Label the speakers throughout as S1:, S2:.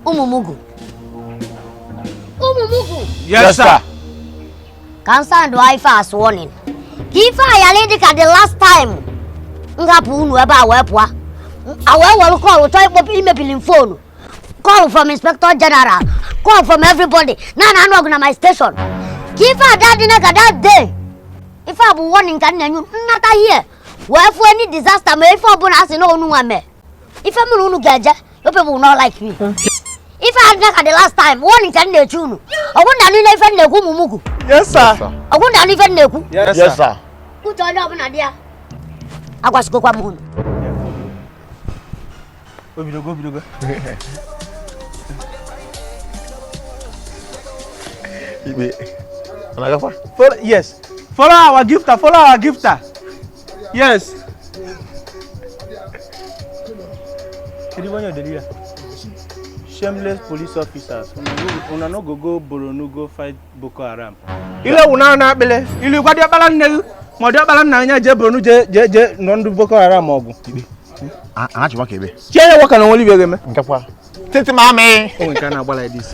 S1: Ụmụ mugu. Ụmụ mugu.
S2: Yes, sir.
S1: Ka m sound ife as warning. Ka ife a yala ịdị ka the last time m hapụ unu ebe a wee pụọ. A wee were call chọọ ịkpọpụ imebili m phone. Call from Inspector General, call from everybody. Na na anụ ọgụ na my station. Ka ife a dị na ka that day. Ife a bụ warning ka m na-enye unu. Nnata here wee fụ any disaster ma ife ọbụla a sị na unu nwa mee. Ife mụ na unu ga-eje, you people will not like me. Ife a dị ka the last time, warning ka m na-eche unu. Ọgwụ na niile ife m na-ekwu ụmụ mugu.
S2: Yes, sir.
S1: Ọgwụ na ife m na-ekwu.
S2: Yes,
S3: Yes, sir.
S1: Uche onye ọbụla dị ya. Agwasigokwa m unu.
S2: Obidogo, obidogo.
S3: Ikpe. Ọ na-agakwa?
S2: Follow, yes. Follow our gifter. Follow our gifter. Yes. Kedu onye odeli ya? Shameless police officers. Una no go go Borno go fight Boko Haram. Ile wuna na akpịlị. Ilu gwa diọkpara nne gị ma ọ diọkpara nna anya jee Borno jee jee jee nọ ndị Boko Haram ọgụ.
S3: A na-achịkwa ka ebe.
S2: Chie ya waka na onwere ibe ga-eme.
S3: Nkekwa. Titi mami.
S2: O nwere nke a na-agba like this.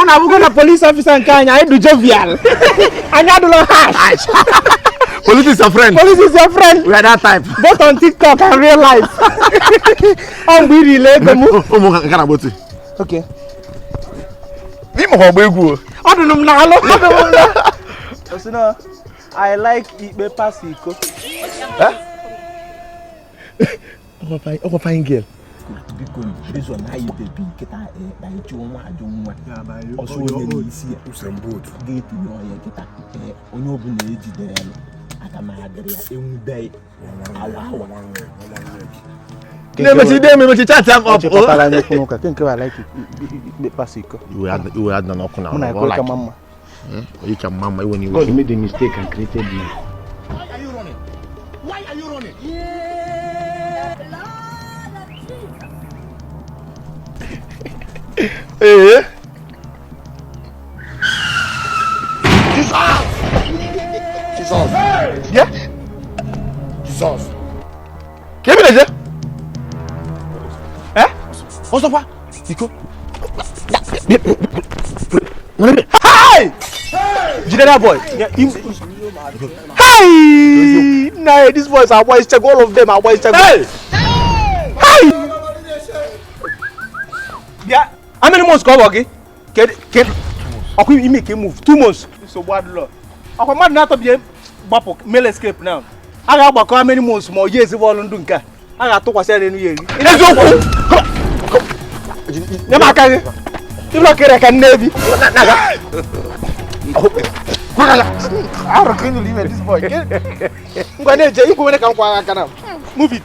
S2: Unu abụgo na police officer nke anyị, anyị dị jovial. Anyị adịla harsh.
S3: Police is your friend.
S2: Police is your friend.
S3: We are that type.
S2: Both on TikTok and real life. Ọ mgbe i rile ego m.
S3: Ụmụ nke na-agba otu.
S2: Okay.
S3: N'ime ha ọgba egwu o.
S2: Ọ dụrụ m n'alụ. Ọ dụrụ m n'alụ. Ọ sị na, I like ikpe pass iko.
S3: Ọkwa fine girl.
S4: Biko based on how you dey be kịta na ịchụ nwa ajụ nwa ọsọ onye n'isi ya ga-etinye ọya kịta onye ọbụla ejidere ya aka m adịrị ya enwude awa awa.
S3: Na-emechi ide emechi chat am up.
S2: Chịkọtara anyị okwu n'ụka nke nke I like ikpe pass iko.
S3: Iwe adịna n'ọkụ na
S2: Mụ na ekwe ka mma mma.
S3: Oyi ka mma mma iwe n'iwe.
S5: God made a mistake and created you.
S4: Why are you running? Why are you running?
S3: Ee. Jesus! Jesus! Yeah? Jesus! Ka ebe na-eje?
S2: Eh?
S3: Ọsọkwa! Iko!
S2: Hey! Jide that boy. Hey! Nah, these boys are boys. Check all of them are boys. Check. Hey! Hey! Yeah. How many months ka ọ bụ gị? Ke ọkwa ime ka move 2 months. Nsogbu adịlọ. Ọkwa mmadụ na-atọbie gbapụ male escape now. A ga-agbakọ how many months ma ọ yi ezigbo ọrụ ndụ nke a. A ga-atụkwasị ya n'elu ya eri.
S3: Eziokwu!
S2: Nye m aka gị. Ịlọ kere ka nne ebi. Arụ ka ị nụrụ ime this boy. Ngwa na-eje ikwu nwere ka m kwa aka na. Move it.